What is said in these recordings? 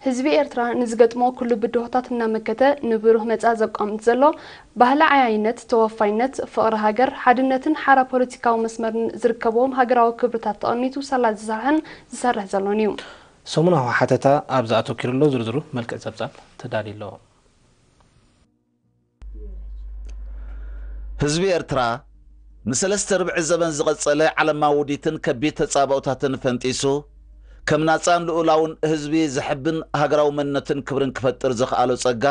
ህዝቢ ኤርትራ ንዝገጥሞ ኩሉ ብድሆታት እናመከተ ንብሩህ መጻኢ ዘቋምት ዘሎ፣ ባህሊ ዓያይነት፣ ተወፋይነት፣ ፍቕሪ ሃገር፣ ሓድነትን ሓራ ፖለቲካዊ መስመርን ዝርከብዎም ሃገራዊ ክብርታት ተቐኒቱ ሳላ ዝሰርሐን ዝሰርሕ ዘሎን እዩ። ሰሙናዊ ሓተታ ኣብዚ ኣተኲሩ ኣሎ። ዝርዝሩ መልክዕ ጸብጻብ ተዳልዩ ኣሎ። ህዝቢ ኤርትራ ንሰለስተ ርብዒ ዘበን ዝቐጸለ ዓለማዊ ውዲትን ከቢድ ተጻብኦታትን ፈንጢሱ፣ ከም ናጻን ልኡላውን ህዝቢ ዘሕብን ሃገራዊ መንነትን ክብርን ክፈጥር ዘኽኣሎ ጸጋ፣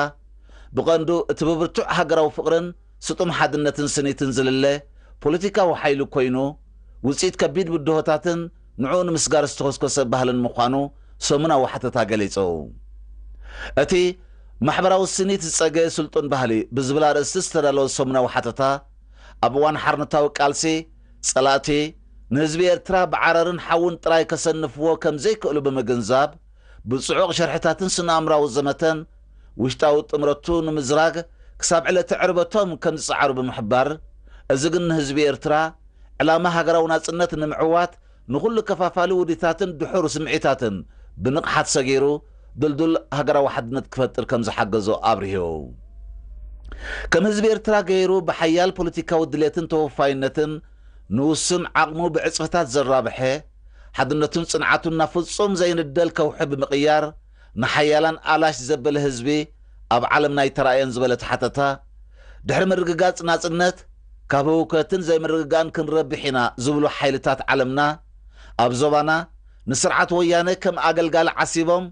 ብቐንዱ እቲ ብብርቱዕ ሃገራዊ ፍቕርን ስጡም ሓድነትን ስኒትን ዝልለ ፖለቲካዊ ሓይሊ ኮይኑ፣ ውጽኢት ከቢድ ብድሆታትን ንዕኡ ንምስጋር ዝተኾስኮሰ ባህልን ምዃኑ ሰሙናዊ ሓተታ ገሊጹ። እቲ ማሕበራዊ ስኒት ዝጸገ ስልጡን ባህሊ ብዝብል ኣርእስቲ ዝተዳለወ ሰሙናዊ ሓተታ፣ ኣብ እዋን ሓርነታዊ ቃልሲ፣ ጸላእቲ ንህዝቢ ኤርትራ ብዓረርን ሓውን ጥራይ ከሰንፍዎ ከም ዘይክእሉ ብምግንዛብ፣ ብጽዑቕ ሸርሕታትን ስነ-ኣእምራዊ ዘመተን ውሽጣዊ ጥምረቱ ንምዝራግ ክሳብ ዕለተ ዕርበቶም ከም ዝጸዓሩ ብምሕባር፣ እዚ ግን ንህዝቢ ኤርትራ ዕላማ ሃገራዊ ናጽነት ንምዕዋት ንኹሉ ከፋፋሊ ውዲታትን ድሑር ስምዒታትን ብንቕሓት ሰጊሩ ድልዱል ሃገራዊ ሓድነት ክፈጥር ከም ዝሓገዞ ኣብሪሁ። ከም ህዝቢ ኤርትራ ገይሩ ብሓያል ፖለቲካዊ ድሌትን ተወፋይነትን ንውሱን ዓቕሙ ብዕጽፍታት ዘራብሐ፣ ሓድነቱን ጽንዓቱን ናብ ፍጹም ዘይንደል ከውሒ ብምቕያር፣ ንሓያላን ኣላሽ ዘበለ ህዝቢ ኣብ ዓለምና ኣይተራእየን ዝበለ እቲ ሓተታ፣ ድሕሪ ምርግጋጽ ናጽነት፣ ካብ ህውከትን ዘይምርግጋእን ክንረብሕ ኢና ዝብሉ ሓይልታት ዓለምና፣ ኣብ ዞባና ንስርዓት ወያነ ከም ኣገልጋሊ ዓሲቦም፣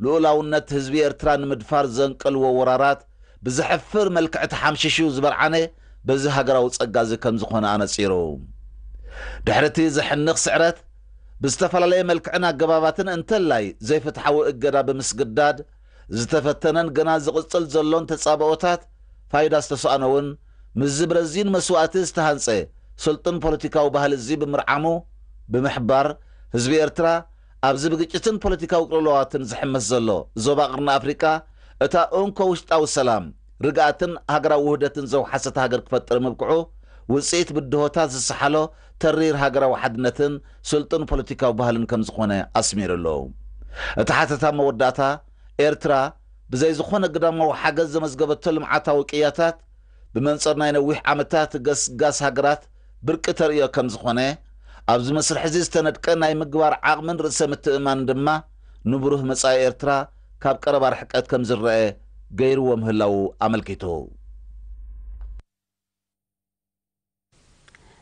ልኡላውነት ህዝቢ ኤርትራ ንምድፋር ዘንቀልዎ ወራራት ብዘሕፍር መልክዕ ተሓምሺሹ ዝበርዓነ በዚ ሃገራዊ ጸጋ እዚ ከም ዝኾነ ኣነጺሩ። ድሕሪ እቲ ዘሕንኽ ስዕረት፣ ብዝተፈላለየ መልክዕን ኣገባባትን እንተላይ ዘይፍትሓዊ እገዳ ብምስግዳድ ዝተፈተነን ገና ዝቕጽል ዘሎን ተጻብኦታት ፋይዳ ዝተሰኣኖ እውን፣ ምስዚ ብረዚን መስዋእቲ ዝተሃንጸ ስልጡን ፖለቲካዊ ባህሊ እዚ ብምርዓሙ ብምሕባር፣ ህዝቢ ኤርትራ ኣብዚ ብግጭትን ፖለቲካዊ ቅልውላዋትን ዝሕመስ ዘሎ ዞባ ቅርኒ ኣፍሪቃ፣ እታ እንኮ ውሽጣዊ ሰላም፣ ርግኣትን ሃገራዊ ውህደትን ዘውሓሰት ሃገር ክፈጥር ምብቅዑ፣ ውጽኢት ብድሆታት ዝሰሓሎ ተሪር ሃገራዊ ሓድነትን ስልጡን ፖለቲካዊ ባህልን ከም ዝኾነ ኣስሚሩሉ። እቲ ሓተታ መወዳእታ፣ ኤርትራ ብዘይ ዝኾነ ግዳማዊ ሓገዝ ዘመዝገበቶ ልምዓታዊ ቅያታት፣ ብመንጽር ናይ ነዊሕ ዓመታት ገስጋስ ሃገራት ብርቂ ተርእዮ ከም ዝኾነ፣ ኣብዚ መስርሕ እዚ ዝተነድቀ ናይ ምግባር ዓቕምን ርእሰ ምትእምማንን ድማ ንብሩህ መጻኢ ኤርትራ ካብ ቀረባ ርሕቀት ከም ዝረአ ገይርዎ ምህላዉ ኣመልኪቱ።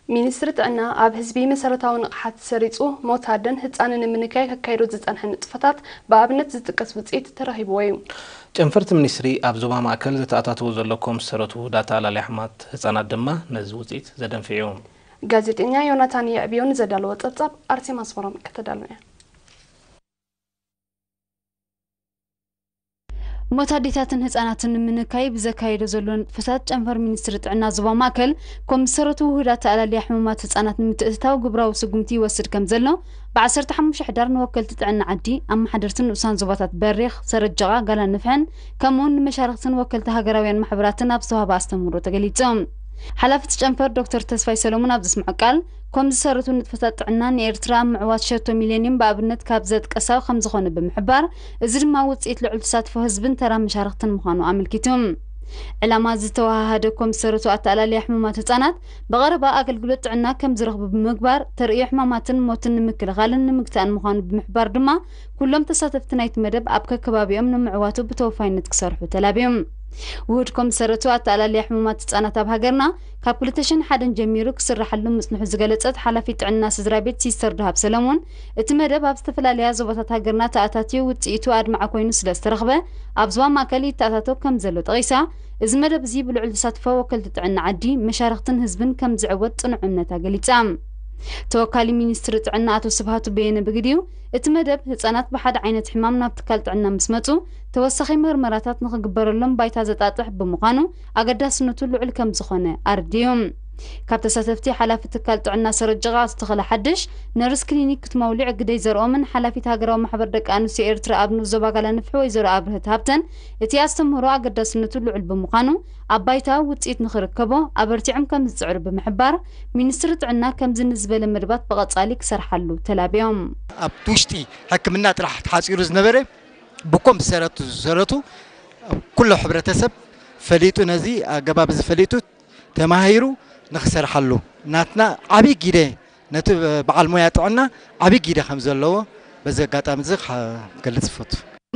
ሚኒስትሪ ጥዕና ኣብ ህዝቢ መሰረታዊ ንቕሓት ሰሪጹ ሞት ኣደን ህጻንን ንምንካይ ከካይዶ ዝጸንሐ ንጥፈታት ብኣብነት ዝጥቀስ ውጽኢት ተረኺብዎ እዩ። ጨንፈርቲ ሚኒስትሪ ኣብ ዞባ ማእከል ዘተኣታትዎ ዘሎ ኮምሰረቱ ውህዳት ኣላልያ ሕማማት ህጻናት ድማ ነዚ ውጽኢት ዘደንፍዕ እዩ። ጋዜጠኛ ዮናታን የዕብዮ ንዘዳለዎ ጸብጻብ ኣርሴማ ኣስመሮም ከተዳሉ እያ። ሞት ኣዴታትን ህጻናትን ንምንካይ ብዘካየዶ ዘሎ ንጥፈታት ጨንፈር ሚኒስትሪ ጥዕና ዞባ ማእከል ኮምሰረቱ ውህዳት ተኣላልያ ሕሙማት ህጻናት ንምትእትታው ግብራዊ ስጉምቲ ይወስድ ከም ዘሎ ብ ዓሰርተ ሓሙሽተ ሕዳር ንወከልቲ ጥዕና ዓዲ፣ ኣመሓደርቲ ንኡሳን ዞባታት በሪኽ፣ ሰረጀቓ፣ ጋላ ንፍሕን ከምኡውን ንመሻርኽትን ወከልቲ ሃገራውያን ማሕበራትን ኣብ ዝተዋህበ ኣስተምህሮ ተገሊጹ። ሓላፊ እቲ ጨንፈር ዶክተር ተስፋይ ሰሎሞን ኣብ ዘስምዖ ቃል፣ ኮም ዝሰረቱ ንጥፈታት ጥዕና ንኤርትራ ኣብ ምዕዋት ሸቶ ሚሌንዩም ብኣብነት ካብ ዘጥቀሳ ከም ዝኾነ ብምሕባር፣ እዚ ድማ ውጽኢት ልዑል ተሳትፎ ህዝብን ተራ መሻርኽትን ምዃኑ ኣመልኪቱ። ዕላማ ዝተወሃሃደ ኮም ዝሰረቱ ኣተኣላልያ ሕሙማት ህጻናት ብቐረባ ኣገልግሎት ጥዕና ከም ዝረኽቡ ብምግባር፣ ተርእዮ ሕማማትን ሞትን ንምክልኻልን ንምግታእን ምዃኑ ብምሕባር ድማ፣ ኩሎም ተሳተፍቲ ናይቲ መደብ ኣብ ከከባቢኦም ንምዕዋቱ ብተወፋይነት ክሰርሑ ተላብዮም። ውሁድ ኮም ዝሰረቱ ኣተኣላልያ ሕሙማት ህጻናት ኣብ ሃገርና ካብ ክልተ ሽሕን ሓደን ጀሚሩ ክስራሓሉ ምጽንሑ ዝገለጸት ሓላፊት ጥዕና ስድራ ቤት ሲስተር ደሃብ ሰለሞን፣ እቲ መደብ ኣብ ዝተፈላለያ ዞባታት ሃገርና ተኣታትዩ ውጽኢቱ ኣድማዒ ኮይኑ ስለ ዝተረኽበ፣ ኣብ ዞባ ማእከል ይተኣታቶ ከም ዘሎ ጠቒሳ፣ እዚ መደብ እዚ ብልዑል ተሳትፎ ወከልቲ ጥዕና ዓዲ፣ መሻርኽትን ህዝብን ከም ዝዕወት ጽኑዕ እምነታ ገሊጻ። ተወካሊ ሚኒስትሪ ጥዕና ኣቶ ስብሃቱ በየነ ብግዲኡ፣ እቲ መደብ ህጻናት ብሓደ ዓይነት ሕማም ናብ ትካል ጥዕና ምስ መጹ፣ ተወሳኺ መርመራታት ንኽግበረሎም ባይታ ዘጣጥሕ ብምዃኑ ኣገዳስነቱ ልዑል ከም ዝኾነ ኣረዲኡ። ካብ ተሳተፍቲ ሓላፊ ትካል ጥዕና ሰረጀቓ ኣቶ ተኸለ ሓድሽ፣ ነርስ ክሊኒክ ክትመውሊዕ ግደይ ዘርኦምን ሓላፊት ሃገራዊ ማሕበር ደቂ ኣንስትዮ ኤርትራ ኣብ ንኡስ ዞባ ጋላ ንፍሒ ወይዘሮ ኣብርህት ሃብተን፣ እቲ ኣስተምህሮ ኣገዳስነቱ ልዑል ብምዃኑ ኣብ ባይታ ውጽኢት ንኽርከቦ ኣበርቲዖም ከም ዝጽዕሩ ብምሕባር፣ ሚኒስትሪ ጥዕና ከምዚ ንዝበለ መደባት ብቐጻሊ ክሰርሓሉ ተላብዮም። ኣብ ውሽጢ ሕክምና ጥራሕ ተሓጺሩ ዝነበረ ብኮም ዝሰረቱ ዝሰረቱ ኩሉ ሕብረተሰብ ፈሊጡ፣ ነዚ ኣገባብ እዚ ፈሊጡ ተማሂሩ ንኽሰርሓሉ ናትና ዓብዪ ግደ፣ ነቲ በዓል ሞያ ጥዕና ዓብዪ ግደ ከም ዘለዎ በዚ ኣጋጣሚ እዚ ክገልጽ እፈቱ።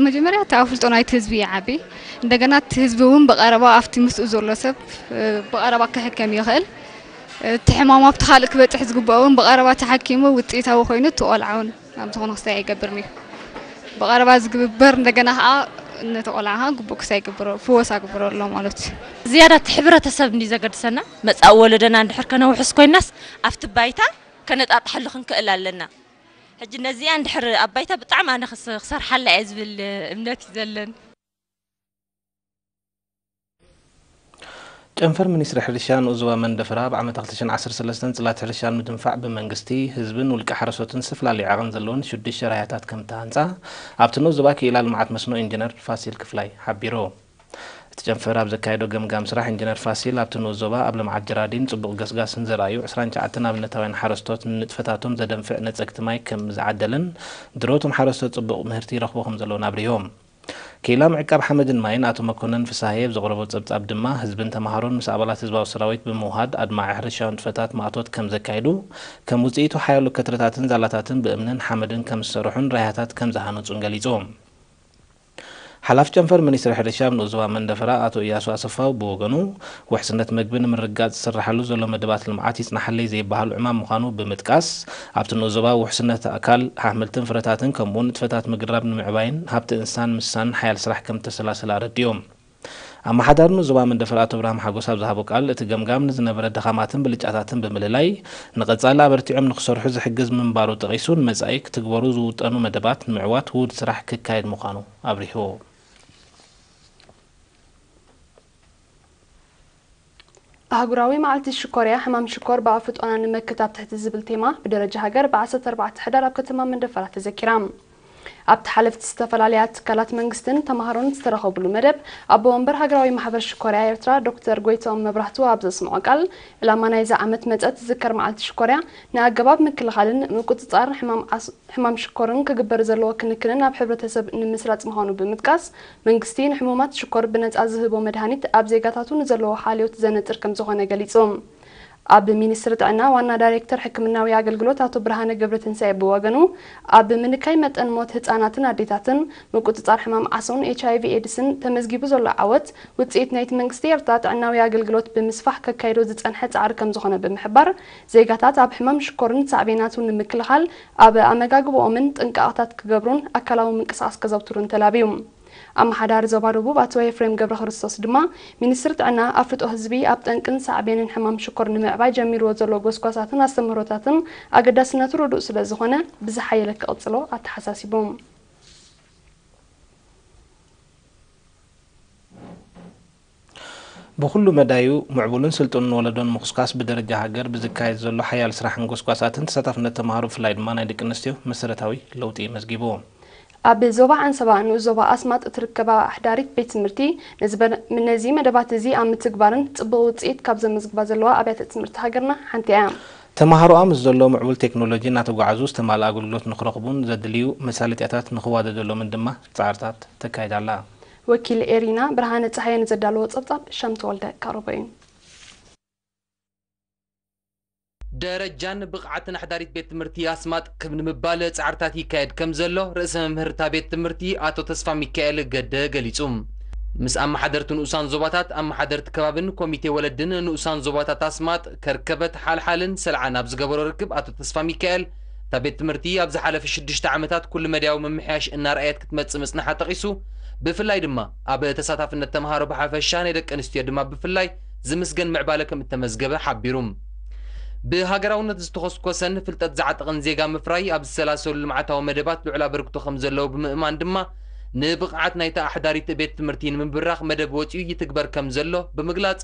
መጀመርያ እቲ ኣፍልጦ ናይቲ ህዝቢ ይዓቢ። እንደገና እቲ ህዝቢ እውን ብቐረባ ኣብቲ ምስኡ ዘሎ ሰብ ብቐረባ ክሕከም ይኽእል። እቲ ሕማም ኣብቲ ካልእ ክበፅሕ ዝግብኦ እውን ብቐረባ ተሓኪሙ ውፅኢታዊ ኮይኑ እቲ ቆልዓ እውን ኣብ ዝኾነ ክስታይ ኣይገብርን እዩ። ብቐረባ ዝግብር እንደገና ከዓ ነቲ ቆልዓ ከዓ ግቡእ ክስታይ ይግብሮ፣ ፍወሳ ይግብሮ ኣሎ ማለት እዩ። ዝያዳ እቲ ሕብረተሰብ እንዲ ዘገድሰና መፃኢ ወለደና እንድሕር ከነውሕስ ኮይናስ ኣብቲ ባይታ ከነጣጥሐሉ ክንክእል ኣለና። ሕጂ ነዚኣ እንድሕር ኣብ ባይታ ብጣዕሚ ኣነ ክስ- ክሰርሓላ እየ ዝብል እምነት እዩ ዘለን። ጨንፈር ሚኒስትሪ ሕርሻ ንኡስ ዞባ መንደፈራ ኣብ ዓመት ክልተ ሽሕን ዓሰርተ ሰለስተን ጽላት ሕርሻ ንምድንፋዕ ብመንግስቲ፣ ህዝብን ውልቀ ሓረስቶትን ዝተፈላለዩ ዓቐን ዘለወን ሽዱሽተ ራያታት ከም እተሃንጻ ኣብቲ ንኡስ ዞባ ክኢላ ልምዓት መስኖ ኢንጂነር ፋሲል ክፍላይ ሓቢሩ። እቲ ጨንፈር ኣብ ዘካየዶ ገምጋም ስራሕ ኢንጂነር ፋሲል ኣብቲ ንኡስ ዞባ ኣብ ልምዓት ጀራዲን ጽቡቕ ገስጋስን ዘርኣዩ ዕስራን ትሽዓተን ኣብነታውያን ሓረስቶት ንንጥፈታቶም ዘደንፍዕ ነጸግቲ ማይ ከም ዝዓደለን ድሮቶም ሓረስቶት ጽቡቕ ምህርቲ ይረኽቡ ከም ዘለውን ኣብሪሆም። ክኢላ ምዕቃብ ሓመድን ማይን ኣቶ መኮነን ፍስሃየ ኣብ ዘቕረቦ ጸብጻብ ድማ፣ ህዝብን ተማሃሮን ምስ ኣባላት ህዝባዊ ሰራዊት ብምውሃድ ኣድማዒ ሕርሻዊ ንጥፈታት ማእቶት ከም ዘካየዱ፣ ከም ውጽኢቱ ሓያሎ ከትርታትን ዛላታትን ብእምንን ሓመድን ከም ዝሰርሑን ራያታት ከም ዝሃነጹን ገሊጹ። ሓላፊ ጨንፈር ሚኒስትሪ ሕርሻ ኣብ ንኡስ ዞባ መንደፈራ ኣቶ እያሱ ኣሰፋው ብወገኑ፣ ውሕስነት መግቢ ንምርግጋጽ ዝስርሓሉ ዘሎ መደባት ልምዓት ይጽናሓለይ ዘይበሃል ዕማም ምዃኑ ብምጥቃስ፣ ኣብቲ ንኡስ ዞባ ውሕስነት ኣካል ኣሕምልትን ፍረታትን ከምኡ'ውን ንጥፈታት ምግራብ ንምዕባይን ሃብቲ እንስሳን ምስሳን ሓያል ስራሕ ከም እተሰላሰለ ኣረዲኡ። ኣመሓዳሪ ንኡስ ዞባ መንደፈራ ኣቶ ብርሃም ሓጎስ ኣብ ዝሃቦ ቃል፣ እቲ ገምጋም ንዝነበረ ድኻማትን ብልጫታትን ብምልላይ፣ ንቐጻሊ ኣበርቲዖም ንኽሰርሑ ዝሕግዝ ምንባሩ ጠቒሱ፣ ንመጻኢ ክትግበሩ ዝውጠኑ መደባት ንምዕዋት ውሁድ ስራሕ ክካየድ ምዃኑ ኣብሪሁ። ኣህጉራዊ መዓልቲ ሽኮርያ፣ ሕማም ሽኮር ብኣፍልጦና ንመክት ኣብ ትሕቲ ዝብል ቴማ፣ ብደረጃ ሃገር ብዓሰርተ ኣርባዕተ ሕዳር ኣብ ከተማ መንደፈራ ተዘኪራ። ኣብቲ ሓለፍቲ ዝተፈላለያ ትካላት መንግስትን ተማሃሮን ዝተረኸብሉ መደብ፣ ኣቦ ወንበር ሃገራዊ ማሕበር ሽኮርያ ኤርትራ ዶክተር ጎይትኦም መብራህቱ ኣብ ዘስምዖ ቃል፣ ዕላማ ናይዚ ዓመት መጸ ትዝከር መዓልቲ ሽኮርያ፣ ንኣገባብ ምክልኻልን ምቁጽጻር ሕማም ዓስ-፣ ሕማም ሽኮርን ክግበር ዘለዎ ክንክንን ኣብ ሕብረተሰብ ንምስራጽ ምዃኑ ብምጥቃስ፣ መንግስቲ ንሕሙማት ሽኮር ብነጻ ዝህቦ መድሃኒት ኣብ ዜጋታቱ ንዘለዎ ሓልዮት ዘነጽር ከም ዝኾነ ገሊጹ። ኣብ ሚኒስትሪ ጥዕና ዋና ዳይሬክተር ሕክምናዊ ኣገልግሎት ኣቶ ብርሃነ ገብረትንሳኤ ብወገኑ፣ ኣብ ምንካይ መጠን ሞት ህጻናትን ኣዴታትን ምቁጽጻር ሕማም ዓሶን ኤች ኣይ ቪ ኤድስን ተመዝጊቡ ዘሎ ዓወት፣ ውጽኢት ናይቲ መንግስቲ ኤርትራ ጥዕናዊ ኣገልግሎት ብምስፋሕ ከካይዶ ዝጸንሐ ጻዕሪ ከም ዝኾነ ብምሕባር፣ ዜጋታት ኣብ ሕማም ሽኮርን ሳዕቤናቱን ንምክልኻል ኣብ ኣመጋግብኦምን ጥንቃቐታት ክገብሩን ኣካላዊ ምንቅስቓስ ከዘውትሩን ተላብዩ። ኣመሓዳሪ ዞባ ደቡብ ኣቶ ኤፍሬም ገብረክርስቶስ ድማ፣ ሚኒስትሪ ጥዕና ኣፍልጦ ህዝቢ ኣብ ጠንቅን ሳዕቤንን ሕማም ሽኮር ንምዕባይ ጀሚርዎ ዘሎ ጎስጓሳትን ኣስተምህሮታትን ኣገዳስነቱ ርዱእ ስለ ዝኾነ፣ ብዝሓየለ ክቕጽሎ ኣተሓሳሲቡ። ብኹሉ መዳዩ ምዕቡልን ስልጡንን ወለዶ ንምኹስኳስ ብደረጃ ሃገር ብዝካየድ ዘሎ ሓያል ስራሕን ጎስጓሳትን ተሳታፍነት ተማሃሮ ብፍላይ ድማ ናይ ደቂ ኣንስትዮ መሰረታዊ ለውጢ መዝጊቡ። ኣብ ዞባ ዓንሰባ ንኡስ ዞባ ኣስማጥ እትርከባ ኣሕዳሪት ቤት ትምህርቲ ነዚ በ-፣ ነዚ መደባት እዚ ኣብ ምትግባርን ጽቡቕ ውጽኢት ካብ ዘመዝግባ ዘለዋ ኣብያተ ትምህርቲ ሃገርና ሓንቲ እያ። ተማሃሮኣ ምስ ዘሎ ምዕቡል ቴክኖሎጂ እናተጓዓዙ ዝተማልኣ ኣገልግሎት ንክረኽቡን ዘድልዩ መሳለጥያታት ንክዋደደሎምን ድማ ጻዕርታት ተካይድ ኣላ። ወኪል ኤሪና ብርሃነ ጸሃየ ንዘዳለዎ ጸብጻብ ሻም ተወልደ ካሮቦ እዩ። ደረጃን ብቕዓትን ኣሕዳሪት ቤት ትምህርቲ ኣስማጥ ክብ ንምባል ጻዕርታት ይካየድ ከም ዘሎ ርእሰ መምህር እታ ቤት ትምህርቲ ኣቶ ተስፋ ሚካኤል ገደ ገሊጹ። ምስ ኣመሓደርቲ ንኡሳን ዞባታት፣ ኣመሓደርቲ ከባብን ኮሚቴ ወለድን ንኡሳን ዞባታት ኣስማጥ፣ ከርከበት፣ ሓልሓልን ሰልዓን ኣብ ዝገበሮ ርክብ ኣቶ ተስፋ ሚካኤል፣ እታ ቤት ትምህርቲ ኣብ ዝሓለፈ ሽዱሽተ ዓመታት ኩሉ መዳያዊ ምምሕያሽ እናርኣየት ክትመጽእ ምጽንሓ ጠቒሱ፣ ብፍላይ ድማ ኣብ ተሳታፍነት ተምሃሮ ብሓፈሻ ናይ ደቂ ኣንስትዮ ድማ ብፍላይ ዝምስገን ምዕባለ ከም እተመዝገበ ሓቢሩ። ብሃገራውነት ዝተኾስኮሰን ፍልጠት ዝዓጠቐን ዜጋ ምፍራይ ኣብ ዝሰላሰሉ ልምዓታዊ መደባት ልዑል ኣበርክቶ ከም ዘለዎ ብምእማን ድማ፣ ንብቕዓት ናይታ ኣሕዳሪት ቤት ትምህርቲ ንምብራኽ መደብ ወጺኡ ይትግበር ከም ዘሎ ብምግላጽ፣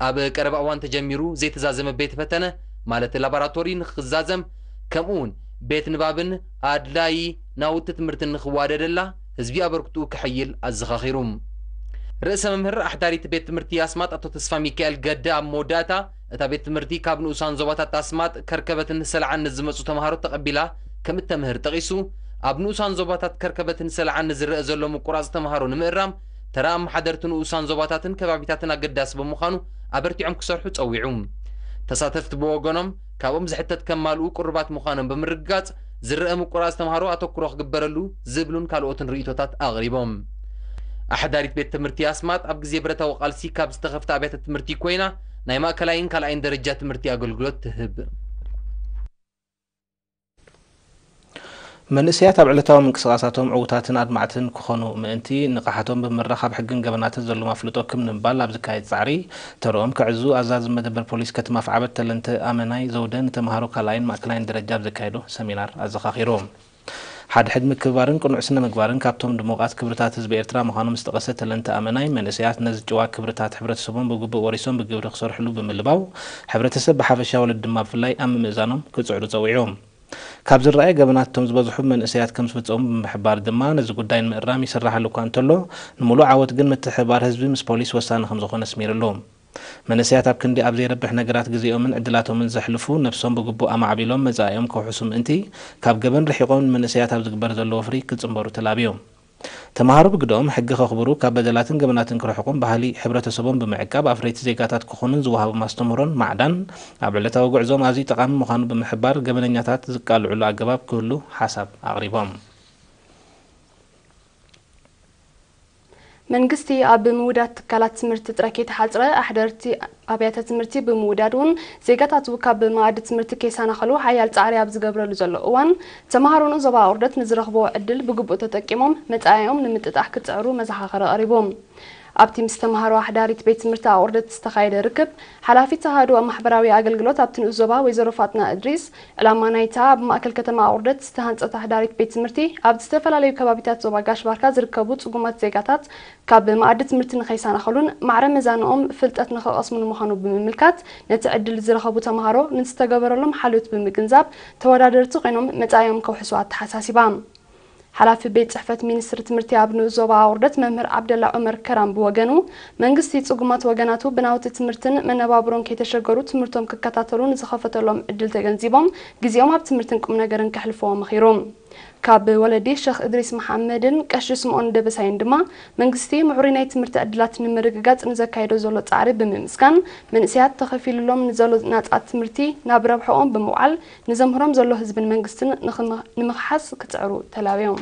ኣብ ቀረባ እዋን ተጀሚሩ ዘይተዛዘመ ቤት ፈተነ፣ ማለት ላቦራቶሪ፣ ንክዛዘም፣ ከምኡ እውን ቤት ንባብን ኣድላዪ ናውቲ ትምህርትን ንክዋደደላ ህዝቢ ኣበርክትኡ ከሐይል ኣዘኻኺሩ። ርእሰ መምህር ኣሕዳሪት ቤት ትምህርቲ ኣስማጥ ኣቶ ተስፋ ሚካኤል ገደ ኣብ መወዳእታ፣ እታ ቤት ትምህርቲ ካብ ንኡሳን ዞባታት ኣስማጥ፣ ከርከበትን ሰልዓን ንዝመጹ ተምሃሮ ተቐቢላ ከም እተምህር ጠቒሱ፣ ኣብ ንኡሳን ዞባታት ከርከበትን ሰላዓን ንዝረአ ዘሎ ምቁራጽ ተምሃሮ ንምእራም፣ ተራ ኣመሓደርቲ ንኡሳን ዞባታትን ከባቢታትን ኣገዳሲ ብምዃኑ ኣበርቲዖም ክሰርሑ ጸዊዑ። ተሳተፍቲ ብወገኖም፣ ካብኦም ዝሕተት ከማልኡ ቅሩባት ምዃኖም ብምርግጋጽ፣ ዝረአ ምቁራጽ ተምሃሮ ኣተኩሮ ክግበረሉ ዝብሉን ካልኦትን ርእይቶታት ኣቕሪቦም። ኣሕዳሪት ቤት ትምህርቲ ኣስማጥ ኣብ ግዜ ብረታዊ ቃልሲ ካብ ዝተኸፍተ ኣብያተ ትምህርቲ ኮይና፣ ናይ ማእከላይን ካልኣይን ደረጃ ትምህርቲ ኣገልግሎት ትህብ። መንእሰያት ኣብ ዕለታዊ ምንቅስቓሳቶም ዕዉታትን ኣድማዕትን ክኾኑ ምእንቲ፣ ንቕሓቶም ብምርኻብ ሕግን ገበናትን ዘለዎም ኣፍልጦ ክም ንምባል ኣብ ዝካየድ ጻዕሪ፣ ተርኦም ክዕዙ ኣዛዚ መደበር ፖሊስ ከተማ ኣፍዓበት ተለንተ ኣመናይ ዘውደ ንተምሃሮ ካልኣይን ማእከላይን ደረጃ ኣብ ዘካየዶ ሰሚናር ኣዘኻኺሩ። ሓድሕድ ምክብባርን ቅኑዕ ስነ ምግባርን ካብቶም ድሙቓት ክብርታት ህዝቢ ኤርትራ ምዃኖም ዝጠቐሰ ተለንተ ኣመናይ፣ መንእሰያት ነዚ ጭዋ ክብርታት ሕብረተሰቦም ብግቡእ ወሪሶም ብግብሪ ክሰርሕሉ ብምልባው፣ ሕብረተሰብ ብሓፈሻ ወለዲ ድማ ብፍላይ ኣብ ምምእዛኖም ክጽዕሩ ጸዊዑ። ካብ ዝረኣየ ገበናት እቶም ዝበዝሑ መንእሰያት ከም ዝፍጸሙ ብምሕባር ድማ፣ ነዚ ጉዳይ ንምእራም ይስራሓሉ እኳ እንተሎ፣ ንምሉእ ዓወት ግን ምትሕብባር ህዝቢ ምስ ፖሊስ ወሳኒ ከም ዝኾነ ኣስሚርሉ። መንእሰያት ኣብ ክንዲ ኣብ ዘይረብሕ ነገራት ግዜኦምን ዕድላቶምን ዘሕልፉ፣ ነብሶም ብግቡእ ኣማዕቢሎም መጻኢኦም ከውሕሱ ምእንቲ፣ ካብ ገበን ርሒቖም ንመንእሰያት ኣብ ዝግበር ዘሎ ወፍሪ ክጽንበሩ ተላብዩ። ተምሃሮ ብግደኦም፣ ሕጊ ከኽብሩ፣ ካብ በደላትን ገበናትን ክርሕቁን ባህሊ ሕብረተሰቦም ብምዕቃብ ኣፍረይቲ ዜጋታት ክኾኑን ዝወሃቦም ኣስተምህሮን ማዕዳን ኣብ ዕለታዊ ጉዕዞኦም ኣዝዩ ጠቓሚ ምዃኑ ብምሕባር፣ ገበነኛታት ዝቃልዑሉ ኣገባብ ክህሉ ሓሳብ ኣቕሪቦም። መንግስቲ ኣብ ምውዳድ ትካላት ትምህርቲ ጥራይ ከይተሓጽረ፣ ኣሕደርቲ ኣብያተ ትምህርቲ ብምውዳድ እውን ዜጋታቱ ካብ መኣዲ ትምህርቲ ከይሰናኸሉ ሓያል ጻዕሪ ኣብ ዝገብረሉ ዘሎ እዋን፣ ተምሃሮ ንዞባ ኣቑርደት ንዝረኽብዎ ዕድል ብግቡእ ተጠቂሞም መጻኢኦም ንምጥጣሕ ክጽዕሩ መዘኻኸሪ ኣቕሪቡ። ኣብቲ ምስ ተምሃሮ ኣሕዳሪት ቤት ትምህርቲ ኣቑርደት ዝተኻየደ ርክብ፣ ሓላፊት ተሃድኦ ማሕበራዊ ኣገልግሎት ኣብቲ ንኡስ ዞባ ወይዘሮ ፋጥና እድሪስ፣ ዕላማ ናይታ ኣብ ማእከል ከተማ ኣቑርደት ዝተሃንጸት ኣሕዳሪት ቤት ትምህርቲ፣ ኣብ ዝተፈላለዩ ከባቢታት ዞባ ጋሽ ባርካ ዝርከቡ ጽጉማት ዜጋታት ካብ መኣዲ ትምህርቲ ንኸይሰናኸሉን ማዕረ መዛንኦም ፍልጠት ንኸቐስሙን ምዃኑ ብምምልካት፣ ነቲ ዕድል ዝረኸቡ ተምሃሮ ንዝተገበረሎም ሓልዮት ብምግንዛብ፣ ተወዳደርቲ ኮይኖም መጻኢኦም ከውሕሱ ኣተሓሳሲባ። ሓላፊ ቤት ጽሕፈት ሚኒስትሪ ትምህርቲ ኣብ ንኡስ ዞባ ኣቑርደት መምህር ዓብደላ ዑመር ከራም ብወገኑ፣ መንግስቲ ጽጉማት ወገናቱ ብናውቲ ትምህርትን መነባብሮን ከይተሸገሩ ትምህርቶም ክከታተሉ ንዝኸፈተሎም ዕድል ተገንዚቦም፣ ግዜኦም ኣብ ትምህርትን ቁም ነገርን ከሕልፍዎ መኺሩ። ካብ ወለዲ ሸኽ እድሪስ መሓመድን ቀሺ ስምኦን ደበሳይን ድማ፣ መንግስቲ ምዕሩይ ናይ ትምህርቲ ዕድላት ንምርግጋጽ ንዘካየዶ ዘሎ ጻዕሪ ብምምስጋን፣ መንእሰያት ተኸፊሉሎም ንዘሎ ናጻ ትምህርቲ ናብ ረብሕኦም ብምውዓል፣ ንዘምህሮም ዘሎ ህዝብን መንግስትን ንኽም-፣ ንምኽሓስ ክጽዕሩ ተላብዮም።